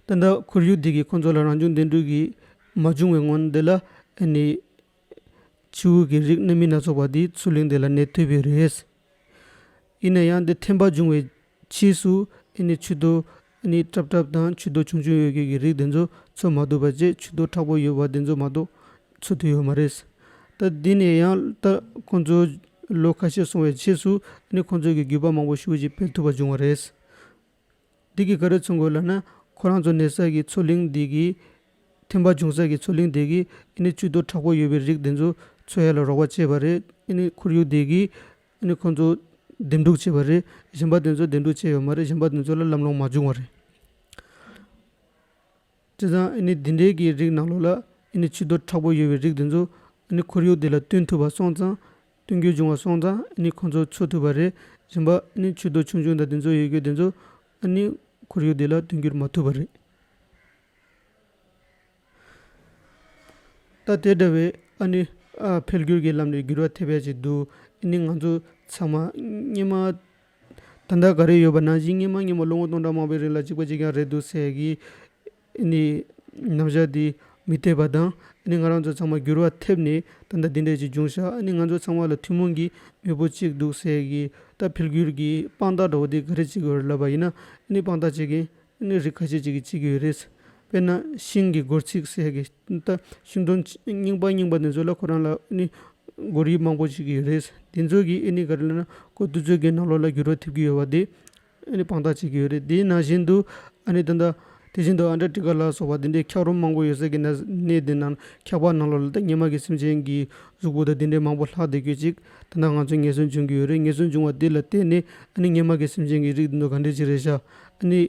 ད་ལྟ་ཁོར་ཡུག་འདི་གིས་ཁོ་ཚོ་ལ་རང་བྱུང་བདེ་འགྲོ་གི་མ་བྱུང་བའི་སྔོན་འདི་ལ་ནི་བྱིའུ་གི་རིགས་སྣ་མིན་སྣ་ཚོགས་པ་འདི་མཚོ་གླིང་འདི་ལ་གནས་ཐུབ་ཡོད་རེད། ཡིན་ན་ཡང་འདི་ཐན་པ་བྱུང་བའི་ཕྱིས་སུ་ཨ་ནི་མཆུ་ཏོ་ཨ་ནི་ཀྲབ་ཀྲབ་དང་མཆུ་ཏོ་ཆུང་ཆུང་ཡོད་མཁན་གྱི་རིགས་དེ་ཚོ་འཚོ་མ་ཐུབ་པ་བྱས། མཆུ་ཏོ་མཁྲེགས་པོ་ཡོད་པ་དེ་ཚོ་མ་གཏོགས་འཚོ་ཐུབ་ཡོད་མ་རེད། ད་འདི་ནས་ཡང་ད་ཁོང་ཚོ་ལོ་ཁ་ཤས་སོང་བའི་རྗེས་སུ་ཨ་ནི་ཁོང་ཚོ་གི་རྒྱུད་པ་མང་པོ་ཞེ་པོ་ཅིག་འཕེལ་ཐུབ་པ་བྱུང་བ་རེད། འདི་གིས་ག་རེ་མཚོན་དགོས་ལབ་ན། ཁོ་རང་ཚོ་གནས་ས་གི་མཚོ་གླིང་འདི་གི་ཐན་པ་བྱུང་ས་གི་མཚོ་གླིང་དེ་གིས་ཨ་ནི་མཆུ་ཏོ་མཁྲེགས་པོ་ཡོད་པའི་རིགས་དེ་ཚོ་འཚོ་ཡ་ལ་རོགས་པ་བྱས་པ་རེད། ཨ་ནི་ཁོར་ཡུག་དེ་གིས་ཨ་ནི་ཁོ་ཚོ་འདེམས་སྒྲུག་བྱས་པ་རེད། གཞན་པ་དེ་ཚོ་འདེམས་སྒྲུག་བྱས་ཡོད་མ་རེད། གཞན་པ་དེ་ཚོ་ལ་ལམ་ལྷོང་མ་བྱུང་བ་རེད། བྱས་ཙང་ཨ་ནི་འདི་འདྲའི་གི་རིགས་ནང་ལོགས་ལ་ཨ་ནི་མཆུ་ཏོ་མཁྲེགས་པོ་ཡོད་པའི་རིགས་དེ་ཚོ་ཨ་ནི་ཁོར་ཡུག་དེ་ལ་བསྟུན་ཐུབ་པ་སོང་ཙང་། བསྟུན་རྒྱུ་བྱུང་བ་སོང་ཙང་ཨ་ནི་ཁོ་ཚོ་འཚོ་ཐུབ་པ་རེད། གཞན་པ་ཨ་ནི་མཆུ་ཏོ་ཆུང་ཆུང་དང་དེ་ཚོ་ཡོད་རྒྱུ་དེ་ཚོ་ཨ་ནི་ཁོར་ཡུག་དེ་ལ་བསྟུན་འགྱུར་མ་ཐུབ་པ་རེད། ད་དེ་འདྲ་བའི་ཨ་ནི་ཨ་འཕེལ་འགྱུར་གྱི་ལམ་ནས་འགྱུར་བ་ཐེབས་ཡ་ཅིག་འདུག་ཨ་ནི་ང་ཚོ་ཚང་མ་སྔོན་མ་ད་ལྟ་ག་རེ་ཡོད་པ་ནང་བཞིན་སྔོན་མ་སྔོན་མ་ལོ་ངོ་སྟོང་ཕྲག་མང་པོའི་རིང་ལ་གཅིག་པ་གཅིག་རྐྱང་རེད་འདུག་ཟེར་གི་ཨ་ནི་རྣམ་གཞག་འདི་མི་འཐད་པ་དང་། ཨ་ནི་ང་རང་ཚོ་ཚང་མ་འགྱུར་བ་ཐེབས་ནས་ད་ལྟ་འདི་འདྲ་ཅིག་བྱུང་ཤག་ཨ་ནི་ང་ཚོ་ཚང་མ་ལ་ཐུན་མོང་གི་མེས་པོ་གཅིག་འདུག་ཟེར་གི་ད་འཕེལ་འགྱུར་གྱི་དཔང་རྟགས་འདྲ་བོ་འདི་ག་རེ་བྱེད་ཀྱི་ཡོད་རེད་ལབ་པ་ཡིན་ན། ཨ་ནི་དཔང་རྟགས་བྱེད་མཁན་ཨ་ནི་རིགས་ཁ་ཤས་ཅིག་གིས་བྱེད་ཀྱི་ཡོད་རེད། དཔེར་ན་ཤིང་གི་སྒོར་ཚིགས་ཟེར་གི་ད་ཤིང་སྡོང་རྙིང་པ་རྙིང་པ་དེ་ཚོ་ལ་ཁོ་རང་ལ་ཨ་ནི་སྒོར་དབྱིབས་མང་པོ་ཞིག་ཡོད་རེད། དེ་ཚོ་གིས་ཨ་ནི་ག་རེ་ལབ་ན་ཁོ་དུས་ཚོད་ཀྱི་ནང་ལོགས་ལ་འགྱུར་བ་ཐེབས་ཀྱི་ཡོད་པ་དེ་ཨ་ནི་དཔང་རྟགས་བྱེད་ཀྱི་ཡོད་རེད། དེའི་ནང་བཞིན་དུ་ཨ་ནི་ད་ལྟ་དེ་བཞིན་དུ་ཨན་ཊར་ཀི་ཊི་ཀ་ལ་སོགས་པ་དེ་འདྲའི་འཁྱགས་རོམ་མང་པོ་ཡོད་ས་གི་ན་གནས་དེ་ནང་འཁྱགས་པ་ནང་ལོགས་ལ་ད་སྔོན་མ་གི་སེམས་ཅན་གྱི་གཟུགས་པོ་དང་དེ་འདྲའི་མང་པོ་ལྷག་བསྡད་རྒྱུ་ཅིག་ད་ལྟ་ང་ཚོ་ངེས་གསོན་བྱུང་གི་ཡོད་རེད། ངེས་གསོན་བྱུང་བ་དེ་ལ་བརྟེན་ནས་ཨ་ནི་སྔོན་མ་གི་སེམས་ཅན་གྱི་རིགས་དེ་ཚོ་ག་འདྲས་ཅིག་རེད་ཤག་ཨ་ནི་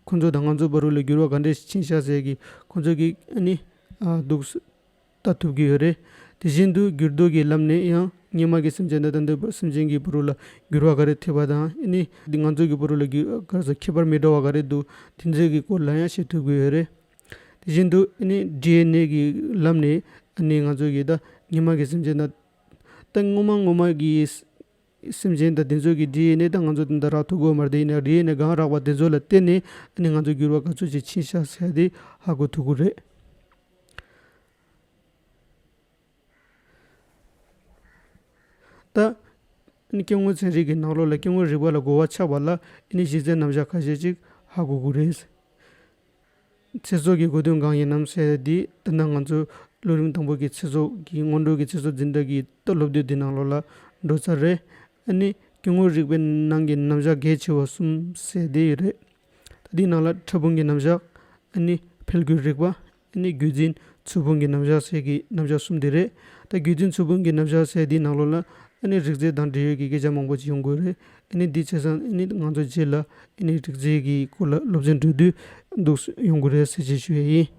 ཁོང་ཚོ་དང་ང་ཚོ་བར་ལ་འགྱུར་བ་ག་འདྲས་ཕྱིན་ཤག་ཟེར་གི་ཁོང་ཚོ་གིས་ཨ་ནི་ཨ་འདུག་ལྟ་ཐུབ་ཀྱི་ཡོད་རེད། དེ་བཞིན་དུ་འགྱུར་ལྡོག་གི་ལམ་ནས་ཡང་སྔོན་མ་གི་སེམས་ཅན་དང་ད་ལྟའི་སེམས་ཅན་གྱི་བར་ལ་འགྱུར་བ་ག་རེ་ཐེབས་པ་དང་། ཨ་ནི་འདི་ང་ཚོ་གི་བར་ལ་འགྱུར་ག་རེ་ཟེར་ཁྱད་པར་མི་འདྲ་བ་ག་རེ་འདུག་དེ་ཚོ་གི་སྐོར་ལ་ཡང་ཤེས་ཐུབ་ཀྱི་ཡོད་རེད། དེ་བཞིན་དུ་ཨ་ནི་ཌི་ཨེན་ཨེ་གི་ལམ་ནས་ཨ་ནི་ང་ཚོ་གི་ད་སྔོན་མ་གི་སེམས་ཅན་དང་ད་སྔོན་མ་སྔོན་མ་གི་ སེམས་ཅན་དང་དེ་ཚོ་གི་ཌི་ཨེན་ཨེ་དང་ང་ཚོ་དེ་འདྲ་རག་ཐུབ་ཀྱི་ཡོད་མ་རེད། དེ་ཡིན་ན་ཌི་ཨེན་ཨེ་གང་རག་པ་དེ་ཚོ་ལ་བརྟེན་ནས་ཨ་ནི་ང་ཚོ་འགྱུར་བ་ག་ཚོད་ཅིག་ཕྱིན་ཤག་ཟེར་དེ་ཧ་གོ་ཐུབ་ཀྱི་རེད། ད་ཨ་ནི་སྐྱེ་དངོས་ཚན་རིག་གི་ནང་ལོགས་ལ་སྐྱེ་དངོས་རིག་པ་ལ་གོ་བ་ཆགས་པ་ལ་ཨ་ནི་གཞི་རྩའི་རྣམ་གཞག་ཁ་ཤས་ཅིག་ཧ་གོ་དགོས་རེད། ཚེ་སྲོག་གི་གོ་དོན་གང་ཡིན་ནམ་ཟེར་དེ་ད་ནང་ང་ཚོ་ལོ་རིམ་དང་པོ་གི་ཚེ་སྲོག་གི་སྔོན་འགྲོ་གི་ཚེ་སྲོག་འཛིན་གྲྭ་གི་ད་སློབ་དེབ་དེ་ནང་ལོགས་ལ་འགྲོ་ཚར་རེད། ཨ་ནི་སྐྱེ་དངོས་རིག་པའི་ནང་གི་རྣམ་གཞག་གལ་ཆེ་བ་གསུམ་ཟེར་དེ་ཡོད་རེད། ད་དེའི་ནང་ལ་ཕྲ་ཕུང་གི་རྣམ་གཞག་ཨ་ནི་འཕེལ་འགྱུར་རིག་པ། ཨ་ནི་རྒྱུད་འཛིན་ཚུལ་ཕུང་གི་རྣམ་གཞག་ཟེར་གི་རྣམ་གཞག་གསུམ་དེ་རེད། ད་རྒྱུད་འཛིན་ཚུལ་ཕུང་གི་རྣམ་གཞག་ཟེར་དེའི་ནང་ལོགས་ལ་ཨ་ནི་རིགས་རྫས་དང་འབྲེལ་ཡོད་ཀྱི་སྐད་ཆ་མང་པོ་ཅིག་ཡོང་གི་རེད། ཨ་ནི་འདི་བྱས་ཙང་ཨ་ནི་ང་ཚོ་རྗེས་ལ་ཨ་ནི་རིགས་རྫས་ཀྱི་སྐོར་ལ་སློབ་ཚན་འགྲོ་དུས་འདུག་ཡོང་གི་རེད་ཟེར་ཅིག་ཞུ་ཡ་ཡིན།